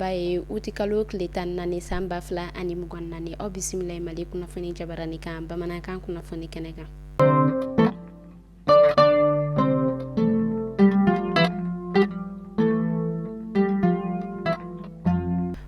araba ye, utikalo tile 14 san 2024. Aw bisimila Mali kunnafoni jabarani kan bamanankan kunnafoni kɛnɛ kan.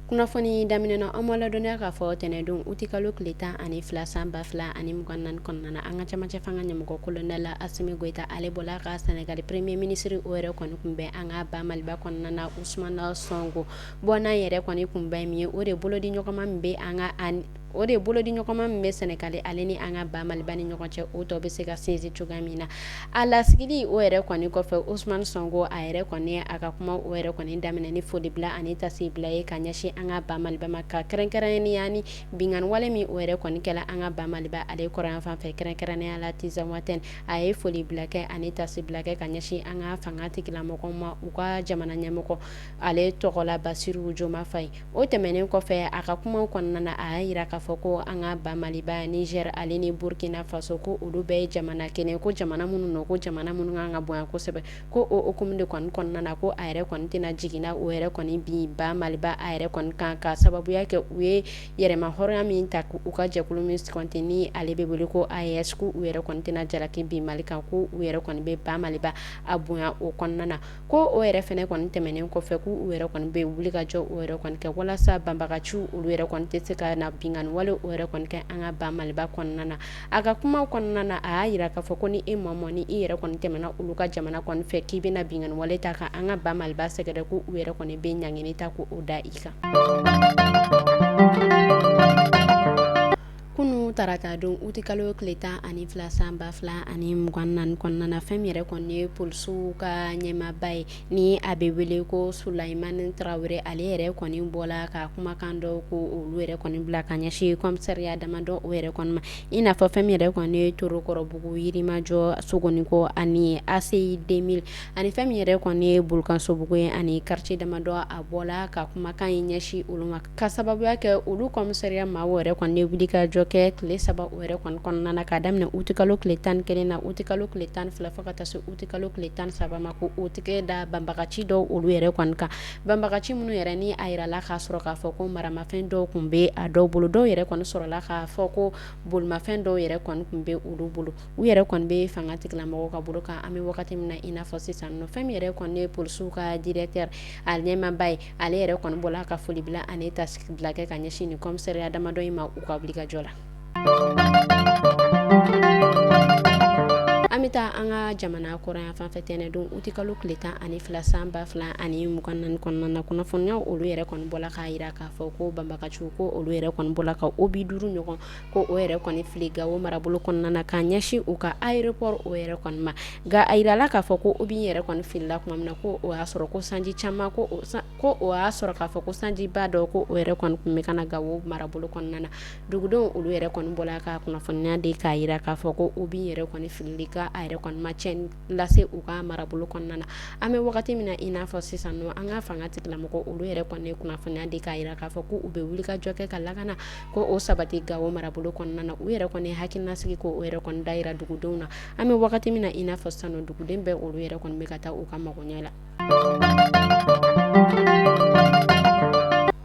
Kunnafoni daminɛ na, an b'aw ladɔnniya k'a fɔ tɛnɛndon utikalo tile 12 san 2024 kɔnɔna na, an ka cɛmancɛ fanga ɲɛmɔgɔ kolonɛli Asimi Goyita, ale bɔla ka Sɛnɛgali premier ministre o yɛrɛ kɔni kunbɛn an ka ba Maliba kɔnɔna na, Usumani Sɔnko. Bɔ n'a yɛrɛ kɔni kunba ye min ye, o de bolodiɲɔgɔnma min bɛ an ka o de bolodiɲɔgɔnma min bɛ Sɛnɛgali ale ni an ka ba Maliba ni ɲɔgɔn cɛ, o tɔ bɛ se ka sinsin cogoya min na. A lasigili o yɛrɛ kɔni kɔfɛ, Usumani Sɔnko a yɛrɛ kɔni a ka kuma o yɛrɛ kɔni daminɛ ni folibila ani tasibila ye ka ɲɛsin an ka ba Maliba ma, ka kɛrɛnkɛrɛnnenya ni binkanni wale min o yɛrɛ kɔni kɛla an ka ba Maliba ale kɔrɔnyanfan fɛ, kɛrɛnkɛrɛnnenya la Tinzawatɛn. A ye folibila kɛ ani tasibila kɛ ka ɲɛsin an ka fanga tigilamɔgɔw ma, u ka jamana ɲɛmɔgɔ ale tɔgɔ la Basiru Joma Fayi. O tɛmɛnen kɔfɛ, a ka kumaw kɔnɔna na, a y'a jira k'a fɔ ko an ka ba Maliba, Niger ale ni Burkina Faso, ko olu bɛɛ ye jamana kelen, ko jamana minnu don, ko jamana minnu kan ka bonya kosɛbɛ. Ko o hukumu de kɔni kɔnɔna na, ko a yɛrɛ kɔni tɛna jiginna o yɛrɛ kɔni bin ba Maliba a yɛrɛ kɔni kan, ka sababuya kɛ u ye yɛrɛmahɔrɔnya min ta u ka jɛkulu min sugandi ni ale bɛ wele ko AES, ko u yɛrɛ kɔni tɛna jalaki bin Mali kan, ko u yɛrɛ kɔni bɛ ba Maliba a bonya o kɔnɔna na. Ko o yɛrɛ fɛnɛ kɔni tɛmɛnen kɔfɛ, k'u u yɛrɛ kɔni bɛ wuli ka jɔ o yɛrɛ kɔni kɛ walasa banbagaciw olu yɛrɛ kɔni tɛ se ka na binkanni wale o yɛrɛ kɔni kɛ an ka ba Maliba kɔnɔna na. A ka kumaw kɔnɔna na, a y'a jira k'a fɔ ko ni e maa ni i yɛrɛ kɔni tɛmɛna olu ka jamana kɔni fɛ k'i bɛna binkanni wale ta ka an ka ba Maliba sɛgɛrɛ, ko u yɛrɛ kɔni bɛ ɲangini ta ko o da i kan. Kunun tarata don utikalo tile 12 san 2024 kɔnɔna na, fɛn min yɛrɛ kɔni ye polisiw ka ɲɛmaaba ye ni a bɛ wele ko Sulayimani Tarawele, ale yɛrɛ kɔni bɔla ka kumakan dɔw ko olu yɛrɛ kɔni bila ka ɲɛsin commissariat damadɔ o yɛrɛ kɔni ma, i n'a fɔ fɛn min yɛrɛ kɔni ye Torokɔrɔbugu, Yirimajɔ, Sogonikɔ ani ACI 2000 ani fɛn min yɛrɛ kɔni ye Bulukansobugu ye ani quartier damadɔ. A bɔla ka kumakan in ɲɛsin olu ma ka sababuya kɛ olu commissariat maaw yɛrɛ kɔni ye wuli ka jɔ kɛ tile 3 o yɛrɛ kɔni kɔnɔna na, ka daminɛ utikalo tile 11 na, utikalo tile 12 fo ka taa se utikalo tile 13 ma, ko o tigɛ da banbagaci dɔw olu yɛrɛ kɔni kan, banbagaci minnu yɛrɛ ni a yirala k'a sɔrɔ k'a fɔ ko maramafɛn dɔw tun bɛ a dɔw bolo, dɔw yɛrɛ kɔni sɔrɔla k'a fɔ ko bolimafɛn dɔw yɛrɛ kɔni tun bɛ olu bolo. U yɛrɛ kɔni bɛ fanga tigilamɔgɔw ka bolo kan an bɛ wagati min na i n'a fɔ sisan nɔ. Fɛn min yɛrɛ kɔni ye polisiw ka directeur a ɲɛmaaba ye, ale yɛrɛ kɔni bɔla ka foli bila ani tasibila kɛ ka ɲɛsin nin commissariat damadɔ in ma u ka wulikajɔ la. An bɛ taa an ka jamana kɔrɔn fan fɛ tɛnɛndon utikalo tile 12 san 2024 kɔnɔna na, kunnafoniyaw olu yɛrɛ kɔni bɔla k'a jira k'a fɔ ko banbagaciw ko olu yɛrɛ kɔni bɔla ka obus 5 ɲɔgɔn ko o yɛrɛ kɔni fili Gawo marabolo kɔnɔna na ka ɲɛsin u ka aéroport o yɛrɛ kɔni ma. Nka a yirala k'a fɔ ko obus yɛrɛ kɔni filila tuma min na, ko o y'a sɔrɔ ko sanji caman ko o y'a sɔrɔ k'a fɔ ko sanjiba dɔ ko o yɛrɛ kɔni tun bɛ ka na Gawo marabolo kɔnɔna na. Dugudenw olu yɛrɛ kɔni bɔla ka kunnafoniya di k'a jira k'a fɔ ko obus yɛrɛ kɔni filili ka a yɛrɛ kɔni ma tiɲɛni lase u ka marabolo kɔnɔna na. An bɛ wagati min na i n'a fɔ sisan nɔ, an ka fanga tigilamɔgɔw olu yɛrɛ kɔni kunnafoniya di k'a jira k'a fɔ ko u bɛ wulikajɔ kɛ ka lakana ko o sabati Gawo marabolo kɔnɔna na. U yɛrɛ kɔni hakilinasigi ko o yɛrɛ kɔni da yira dugudenw na. An bɛ wagati min na i n'a fɔ sisan duguden bɛɛ olu yɛrɛ kɔni bɛ ka taa u ka magoɲɛ la.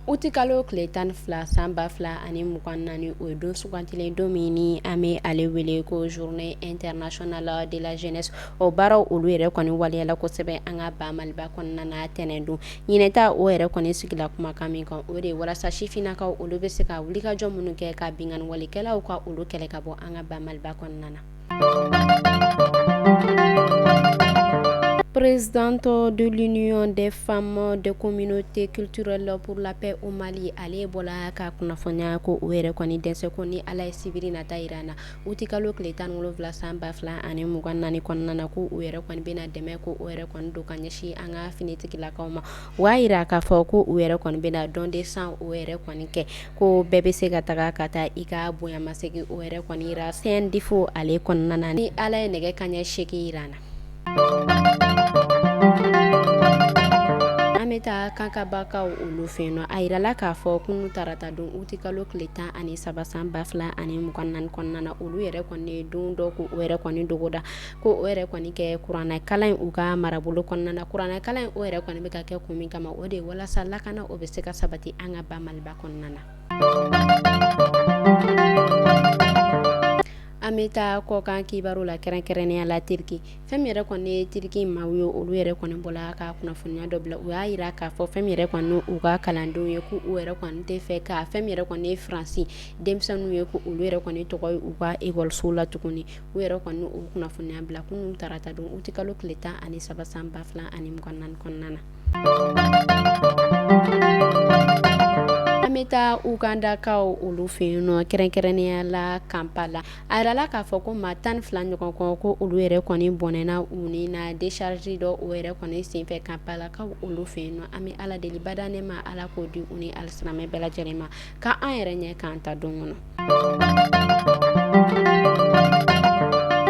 Utikalo tile 12 san 2024, o ye don sugantilen don min ni an bɛ ale wele ko journée internationale de la jeunesse. O baaraw olu yɛrɛ kɔni waleyala kosɛbɛ an ka ba Maliba kɔnɔna na tɛnɛndon. Ɲinɛta o yɛrɛ kɔni sigila kumakan min kan, o de ye walasa sifinnakaw olu bɛ se ka wulikajɔ minnu kɛ ka binkanni walekɛlaw ka olu kɛlɛ ka bɔ an ka ba Maliba kɔnɔna na. Présidente de l'Union des femmes des communautés culturelles pour la paix au Mali, ale bɔla ka kunnafoniya ko o yɛrɛ kɔni dɛsɛ ko ni Ala ye sibiri nata jira an na, utikalo tile 17 san 2024 kɔnɔna na, ko u yɛrɛ kɔni bɛna dɛmɛ ko o yɛrɛ kɔni don ka ɲɛsin an ka finitigilakaw ma. U y'a jira k'a fɔ ko u yɛrɛ kɔni bɛna don de sang o yɛrɛ kɔni kɛ, ko bɛɛ bɛ se ka taga ka taa i ka bonyamasegin o yɛrɛ kɔni jira CNDIF ale kɔnɔna na, ni Ala ye nɛgɛ kanɲɛ 8 jira an na. An bɛ An bɛ taa Kankabakaw olu fɛ yen nɔ. A yirala k'a fɔ kunun tarata don utikalo tile 13 san 2024 kɔnɔna na, olu yɛrɛ kɔni ye don dɔ k'o yɛrɛ kɔni dogoda ko o yɛrɛ kɔni kɛ kuranɛkalan in u ka marabolo kɔnɔna na. Kuranɛkalan in o yɛrɛ kɔni bɛ ka kɛ kun min kama, o de ye walasa lakana o bɛ se ka sabati an ka ba Maliba kɔnɔna na. An bɛ taa kɔkan kibaru la, kɛrɛnkɛrɛnnenya la Tiriki. Fɛn min yɛrɛ kɔni ye Tiriki maaw ye, olu yɛrɛ kɔni bɔla ka kunnafoniya dɔ bila. U y'a jira k'a fɔ fɛn min yɛrɛ kɔni u ka kalandenw ye, k'u yɛrɛ kɔni tɛ fɛ ka fɛn min yɛrɛ kɔni ye Faransi denmisɛnninw ye, ko olu yɛrɛ kɔni tɔgɔ ye u ka ekɔliso la tuguni. U yɛrɛ kɔni u kunnafoniya bila kunun tarata don utikalo tile 13 san 2024 kɔnɔna na. An bɛ taa Ugandakaw olu fɛ yen nɔ, kɛrɛnkɛrɛnnenya la Kampala. A yirala k'a fɔ ko maa 12 ɲɔgɔn kɔ, ko olu yɛrɛ kɔni bɔnɛna u ni na décharge dɔ o yɛrɛ kɔni senfɛ Kampalakaw olu fɛ yen nɔ. An bɛ Ala deli bada nɛɛma, Ala k'o di u ni alisilamɛ bɛɛ lajɛlen ma, k'an yɛrɛ ɲɛ k'an ta don kɔnɔ.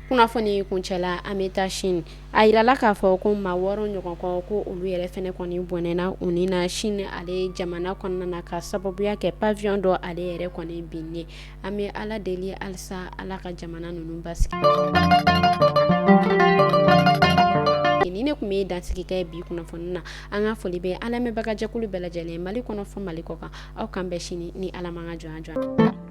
Kunnafoni kuncɛla, an bɛ taa Chine. A yirala k'a fɔ ko maa 6 ɲɔgɔn kɔ, ko olu yɛrɛ fɛnɛ kɔni bɔnɛna u ni na Chine ale jamana kɔnɔna na, ka sababuya kɛ pavillon dɔ ale yɛrɛ kɔni binnen. An bɛ Ala deli halisa Ala ka jamana ninnu basigi. Nin ne tun bɛ dansigi kɛ bi kunnafoni na. An ka foli bɛ an lamɛnbagajɛkulu bɛɛ lajɛlen, Mali kɔnɔ fɔ Mali kɔ kan. Aw k'an bɛn sini ni Ala ma ka jɔn jɔ.